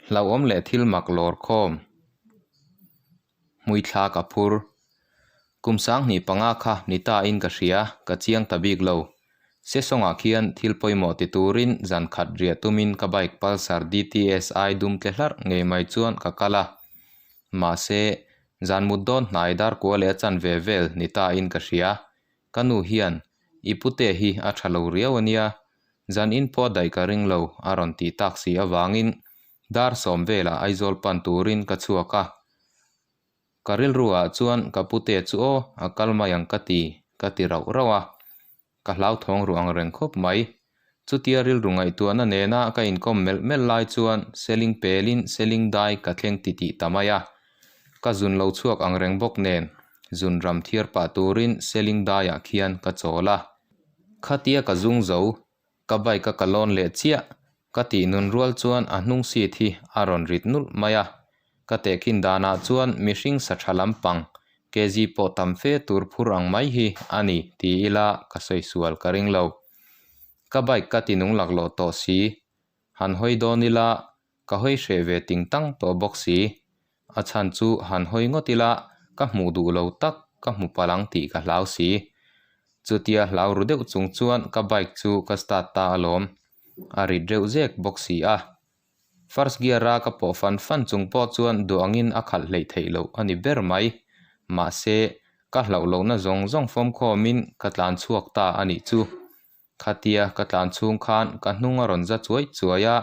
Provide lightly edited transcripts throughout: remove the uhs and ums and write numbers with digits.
Hlauhawm leh thil mak lawr khawm. Hmuithla ka phur. Kum 2005 kha ni ta in ka hria, ka chiang ta bik lo. Sesawngah khian thil pawimawh ti turin zan khat riah tumin ka bike Pulsar DTSI dum tle hlarh ngei mai chuan ka kal a. Mahse, zan mut dawn hnai dar kua leh a chanve vel ni ta in ka hria. Ka nu hian, I pute hi a tha lo riau a nia, zan in pawh daih ka ring lo a rawn tih tak si avangin dar sawm velah Aizawl pan turin ka chhuak a. Ka rilru ah chuan ka pute chu aw a kal mai ang ka ti, ka ti rauh rauh a. Ka hlauthawng ruh ang reng khawp mai. Chutia rilru ngaihtuahna nena ka inkawm melh melh lai chuan seling pelin seling dai ka thleng titih ta mai a. Ka zun lo chhuak ang reng bawk nen zun ram thiar pah turin seling daiah khian ka chawl a. Khatia ka zung zo, ka bike a ka lawn leh chiah ka tih nun rual chuan a hnung seat hi a rawn rit nulh mai a. Ka tehkhin danah chuan mihring sa tha lampang kg pawh tam fe tur phur ang mai hi a ni ti ila ka sawi sual ka ring lo. Ka bike ka ti nung laklawh tawh si. Han hawi dawn ila ka hawi hreh ve ting tang tawh bawk si. A chhan chu han hawi ngawt ila ka hmuh duh lo tak ka hmu palh ang tih ka hlau si. Chutia hlau ru deuh chung chuan ka bike chu ka start ta alawm. A rit reuh zek bawk si a. First gear a ka pawh fan fan chung pawh chuan duh angin a khalh hleih theih loh a ni ber mai. Mahse, ka hlauh lohna zawng zawng fawmkhawmin ka tlan chhuak ta a nih chu. Khatia ka tlan chhung khan ka hnung a rawn za chuai chuai a,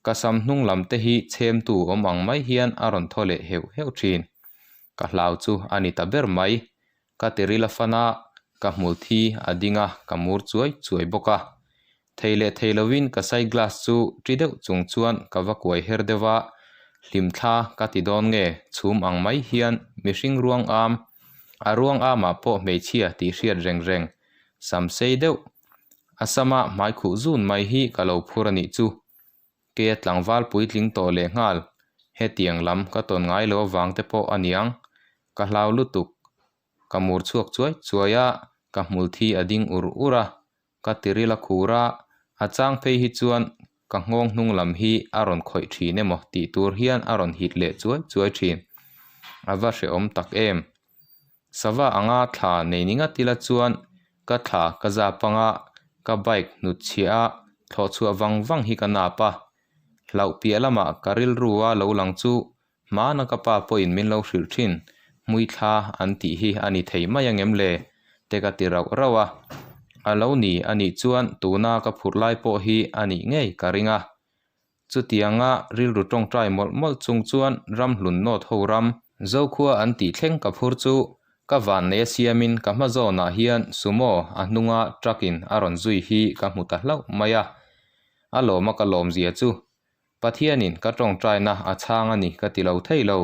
ka sam hnung lam te hi chhemtu awm ang mai hian a rawn thaw leh heuh heuh thin. Ka hlau chu a ni ta ber mai. Ka tiril a fan a, ka hmul thi a ding a, ka mur chuai chuai bawk a. Thei leh thei lovin ka side glass chu ṭi deuh chung chuan ka va kuai her deuh a, hlimthla ka ti dawn nge chhum ang mai hian mihring ruang am, a ruang amah pawh hmeichhia tih hriat reng reng, sam sei deuh, a sama hmai khuh zun mai hi ka lo phur a nih chu. Keia tlangval puitling tawh leh nghal, hetiang lam ka tawn ngai lo avang te pawh a niang, ka hlau lutuk. Ka mur chhuak chuai chuai a, ka hmul thi a ding ur ur a, ka tiril a khur a, a chang phei hi chuan ka nghawng hnung lam hi a rawn khawih thin emaw tih tur hian a rawn hit leh chuai chuai thin. A va hrehawm tak em! Sava anga thla nei ni ngat ila chuan ka thla ka zap anga ka bike hnut chhiah a thlawh chhuah vang vang hi ka nap a. Hlauh piah lamah ka rilru a lo lang chu Hmana ka pa pawhin min lo hrilh thin, Hmuithla an tih hi a ni thei mai angem le? te ka ti rauh rauh a. A lo ni a nih chuan tuna ka phurh lai pawh hi a nih ngei ka ring a. Chutianga rilru tawngtai mawlh mawlh chung chuan ramhlun nawt ho ram, Zokhua an tih thleng ka phur chu ka vannei a siamin ka hma zawnah hian sumo a hnunga truck in a rawn zui hi ka hmu ta hlauh mai a. A lawma ka lawmzia chu Pathianin ka tawngtaina a chhang a ni ka ti lo thei lo.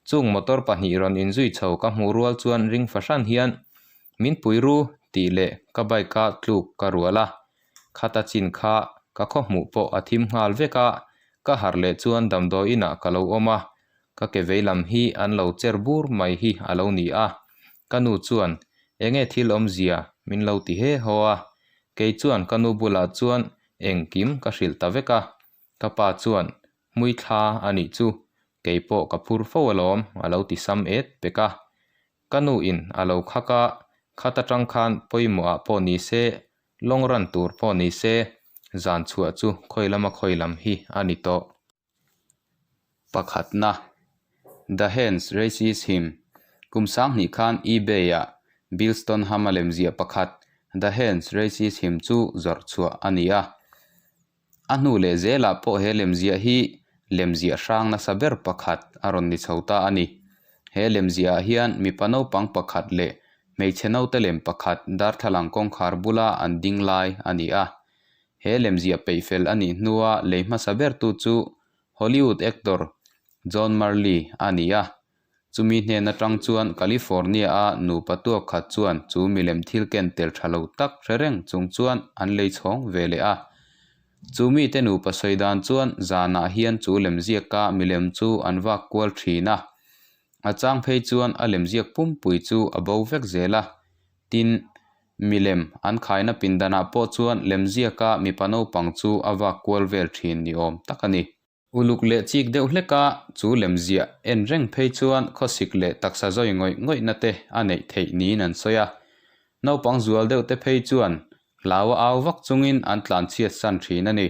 Chung motor pahnih rawn inzui chho ka hmuh rual chuan ring fahran hian min pui ru tih leh ka bike a tluk ka rual a. Khata chin kha ka khaw hmuh pawh a thim nghal vek a, ka harh leh chuan damdawi inah ka lo awm a, ka ke vei lam hi an lo cher bur mai hi a lo ni a. Ka nu chuan enge thil awmzia min lo ti he haw a, kei chuan ka nu bulah chuan Engkim ka hrilh ta vek a, ka pa chuan hmui thla a nih chu, kei pawh ka phur fo alawm a lo ti sam et pek a. Ka nu in a lo khak a, khat atang khan pawimawh ah pawh ni se, lawng ran tur pawh ni se, zan chhuah chu khawi lama khawi lam hi a ni tawh. Pakhatna, The Hands Raises Him, Kum 2000 khan eBay-ah Bill Stoneham-a lemziah pakhat The Hands Raises Him chu zawrh chhuah a ni a. A hnu leh zelah pawh he lemziah hi lemziah hrang nasa ber pakhat a rawn ni chho ta a ni. He lemziahah hian mipa naupang pakhat leh hmeichhe naute lem pakhat darthlalang kawngkhar bula an ding lai a ni a. He lemziah peihfel a nih hnua lei hmasa bertu chu Hollywood actor John Marley a ni a. Chumi hnen atang chuan California-a nupa tuak khat chuan chu milem thil ken tel tha lo tak hre reng chung chuan an lei chhawng ve leh a. Chu mite nupa sawi dan chuan zanah hian chu lemziaka milem chu an vak kual thin a. A chang phei chuan a lemziak pumpui chu a bo vek zel a. Tin, Milem an khaina pindanah pawh chuan lemziaka mipa naupang chu a vak kual vel thin ni awm tak a ni. Uluk leh chik deuh hleka chu lemziah en reng phei chuan khawsik leh taksa zawi ngawih ngawihna te a neih theih niin an sawi a. Naupang zual deuh te phei chuan hlau a au vak chungin an tlanchhiat san thin a ni.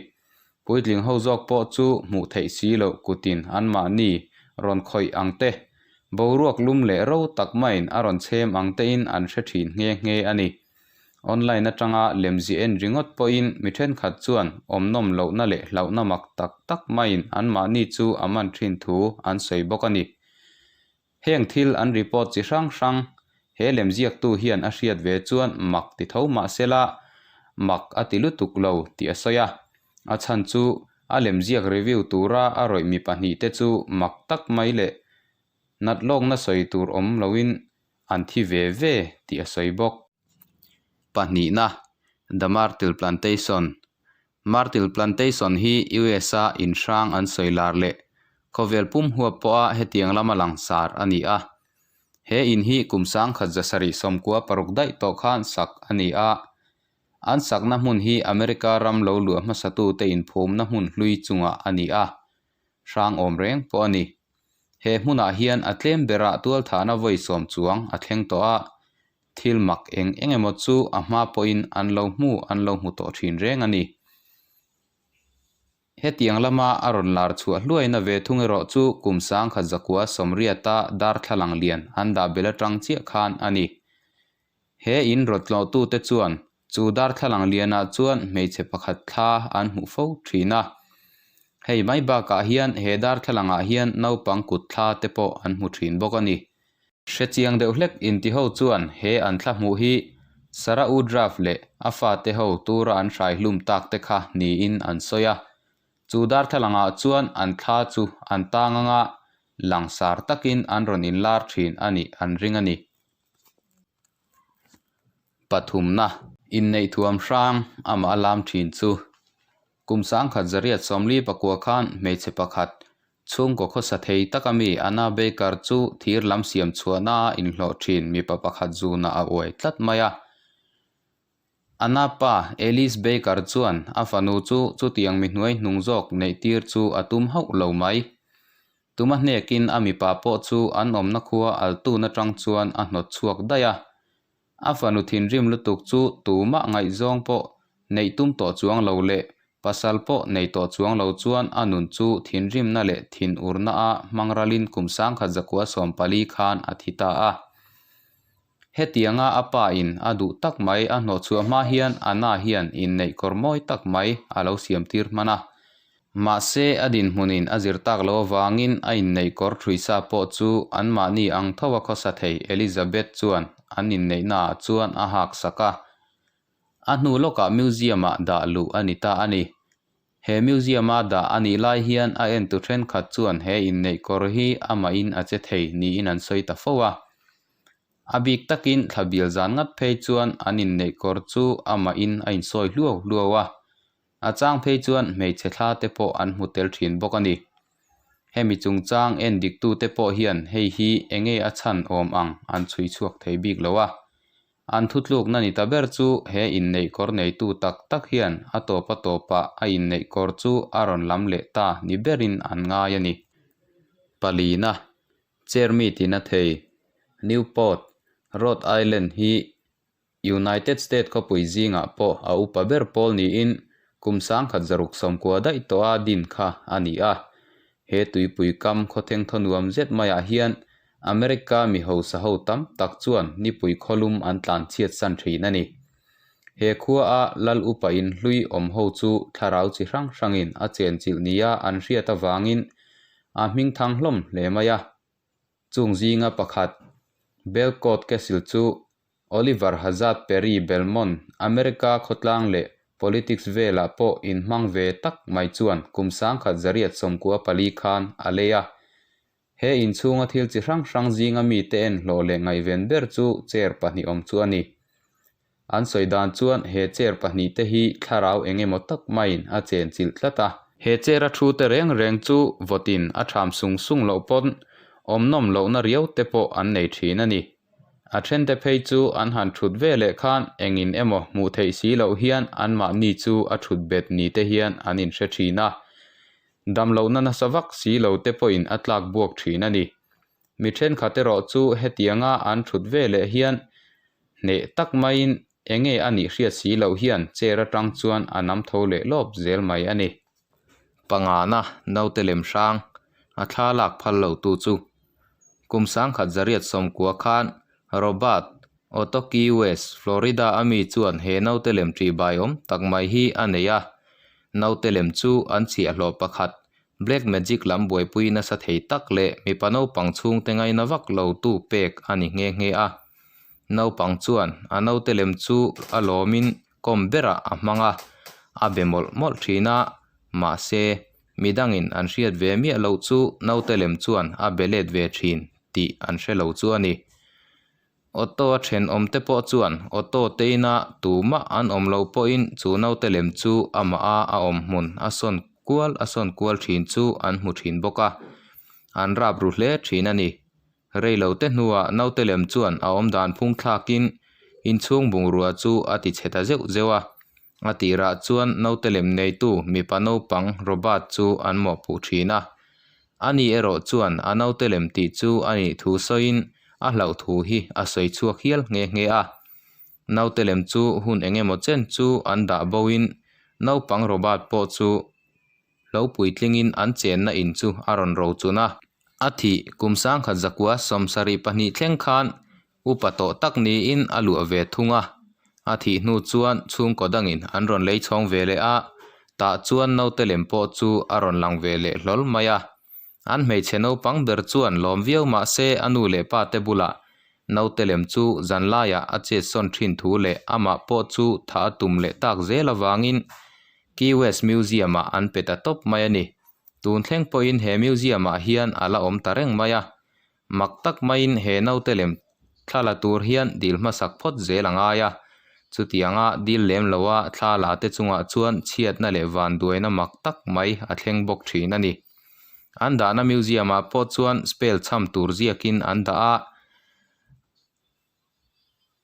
Puitling ho zawk pawh chu hmuh theih si loh kutin anmahni rawn khawih ang te, boruak lum leh ro tak maiin a rawn chhem ang tein an hre thin nghe nghe a ni. Online atanga lemzi en ringawt pawhin mi thenkhat chuan awmnawm lohna leh hlauhna mak tak tak maiin anmahni chu a man thin thu an sawi bawk a ni. Heng thil an report chi hrang hrang he lemziaktu hian a hriat ve chuan mak ti tho mah sela mak a ti lutuk lo tih a sawi a. A chhan chu a lemziak review tura a rawih mi pahnihte chu mak tak mai leh nat lawkna sawi tur awm loin an thi ve ve tih a sawi bawk. Pahnihna, The Myrtle Plantation Myrtle Plantation hi US-a in hrang an sawi lar leh khawvel pum huap pawha hetiang lama langsar a ni a. He in hi kum sangkhat zasarih sawmkua paruk daih tawh khan sak a ni a. An sakna hmun hi America ram lo luah hmasatute inphumna hmun hlui chungah a ni a. Hrang awm reng pawh a ni. He hmunah hian a tlem berah tualthahna vawi sawm chuang a thleng tawh a, thil mak eng eng emaw chu a hma pawhin an lo hmu an lo hmu tawh thin reng a ni. Hetiang lama a rawn lar chhuah hluaina ve thung erawh chu kum sangkhat zakua sawmriata darthlalang lian an dah bel atang chiah khan a ni. He in rawtlawhtute chuan chu darthlalang lianah chuan hmeichhe pakhat thla an hmuh fo thin a. Hei mai bakah hian he darthlalangah hian naupang kut thla te pawh an hmu thin bawk a ni. Hrechiang deuh hlek intiho chuan he an thla hmuh hi Sarah Woodruff leh a fate ho tura an hrai hlum tak te kha niin an sawi a. Chu darthlalangah chuan an thla chu an tang anga langsar takin an rawn inlar thin a nih an ring a ni. Pathumna, inneih thuam hrang amah a lam thin chu kum sangkhat zariat sawmli pakua khan hmeichhe pakhat chhungkaw khawsa thei taka mi Anna Baker chu thir lam siam chhuahna a inhlawh thin mipa pakhat zunah a uai tlat mai a. Anna pa Alice Baker chuan a fanu chu chutiang mi hnuai hnung zawk neih tir chu a tum hauh lo mai. Tuma hnekin a mipa pawh chu an awmna khua altun atang chuan a hnawt chhuak daih a. A fanu thinrim lutuk chu tumah ngaihzawng pawh neih tum tawh chuang lo leh pasal pawh nei tawh chuang lo chuan a nun chu thinrimna leh thinurna a hmang ralin kum sangkhat zakua 14 khan a thi ta a. Hetianga a pa in a duh tak mai a hnawhchhuah hma hian Anna hian inneih kawr mawi tak mai a lo siam tir hman a. Mahse a dinhmunin a zir tak loh avangin a inneih kawr ṭhuisa pawh chu anmahni ang tho a khawsa thei Elizabeth chuan an inneihnaah chuan a hak sak a. A hnu lawkah museum-ah dah luh a ni ta a ni. He museum-a dah a nih lai hian a entu thenkhat chuan he inneih kawr hi amahin a che thei niin an sawi ta fo a. A bik takin thla bial zan ngat phei chuan an inneih kawr chu amahin a insawi hluau hluau a. A chang phei chuan hmeichhe thla te pawh an hmu tel thin bawk a ni. Hemi chungchang en diktute pawh hian hei hi enge a chhan awm ang an chhui chhuak thei bik lo a. An thutlukna ni ta ber chu he inneih kawr neitu tak tak hian a tawp a tawpah a inneih kawr chu a rawn lam leh ta ni berin an ngai a ni. Palina, Chair mi tina thei, Newport, Rhode Island hi United State khawpui zingah pawh a upa ber pawl niin kum sangkhat zaruk sawmkua daih tawha din kha a ni a. He tuipui kam khawtheng thaw nuam zet maiah hian America mi hausa ho tam tak chuan nipui khawlum an tlan chhiat san thin a ni. He khua a lal upa in hlui awm ho chu thlarau chi hrang hrangin a chenchilh nia an hriat avangin a hmingthang hlawm hle mai a. Chung zinga pakhat, Belcourt Castle chu Oliver Hazard Perry Belmont, America khawtlang leh politics velah pawh inhmang ve tak mai chuan kum sangkhat zariat 94 khan a lei a. He inchhunga thil chi hrang hrang zinga mite en hlawh leh ngaihven ber chu chair pahnih awm chu a ni. An sawi dan chuan he chair pahnihte hi thlarau eng emaw tak maiin a chen chilh tlat a. He chair a thu te reng reng chu vawtin a tham sung sung loh pawn awm nawm lohna riau te pawh an nei thin a ni. A thente phei chu an han thut ve leh khan engin emaw hmuh theih si loh hian anmahni chu a thut bet ni te hian an inhre thin a. Damlohna nasa vak si lo te pawhin a tlak buak thin a ni. Mi thenkhat erawh chu hetianga an thut ve leh hian hneh tak maiin enge a nih hriat si loh hian chair atang chuan a nam tho leh lawp zel mai a ni. Pangana naute lem hrang a thla lak phal lo tu chu kum sangkhat zariat sawmkua khan Robert Otto Key West, Florida a mi chuan he naute lem ṭihbai awm tak mai hi a nei a. Naute lem chu an chhiahhlawh pakhat Black magic lam buaipui nasa thei tak leh mipa naupang chhungte ngaina vak lo tu pek a ni nghe nghe a. Naupang chuan a naute lem chu a lawmin kawm berah a hmang a, a be mawlh mawlh thin a, mahse, midangin an hriat ve miah loh chu naute lem chuan a be let ve thin tih an hre lo chu a ni. Auto a thenawm te pawh chuan auto te ina tumah an awm lo pawhin chu naute lem chu amah a a awm hmun a sawn kual a sawn kual thin chu an hmu thin bawk a, an rap ru hle thin a ni. Rei lo te hnuah naute lem chuan a awm dan phung thlakin inchhung bungrua chu a ti chhe ta zeuh zeuh a, a tirah chuan naute lem neitu mipa naupang Robert chu an mawhpuh thin a. Ani erawh chuan a naute lem tih chu a nih thu sawiin a hlauh thu hi a sawi chhuak hial nghe nghe a. Naute lem chu hun eng emaw chen chu an dah boin naupang Robert pawh chu lo puitlingin an chenna in chu a rawn ro chun a. A thih kum sangkhat zakua 72 thleng khan Upa tawh tak niin a luah ve thung a, a thih hnu chuan chhungkaw dangin an rawn lei chhawng ve leh a, tah chuan naute lem pawh chu a rawn lang ve leh hlawl mai a. An hmeichhe naupang ber chuan lawm viau mah se a nu leh pa te bulah naute lem chu zan laiah a chet sawn thin thu leh amah pawh chu thah a tum leh tak zel avangin Key West Museum-ah an pe ta tawp mai a ni. Tun thleng pawhin he museum-ah hian a la awm ta reng mai a. Mak tak maiin he naute lem thla la tur hian dil hmasak phawt zel a ngai a, chutianga dil lem loa thla la te chungah chuan chhiatna leh vanduaina mak tak mai a thleng bawk thin a ni. An dahna museum-ah pawh chuan spell chham tur ziakin an dah a,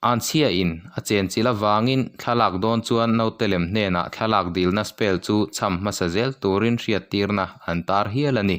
an chhiain a chenchilh avangin thlalak dawn chuan naute lem hnenah thlalak dilna spell chu chham hmasa zel turin hriattirna an tar hial a ni.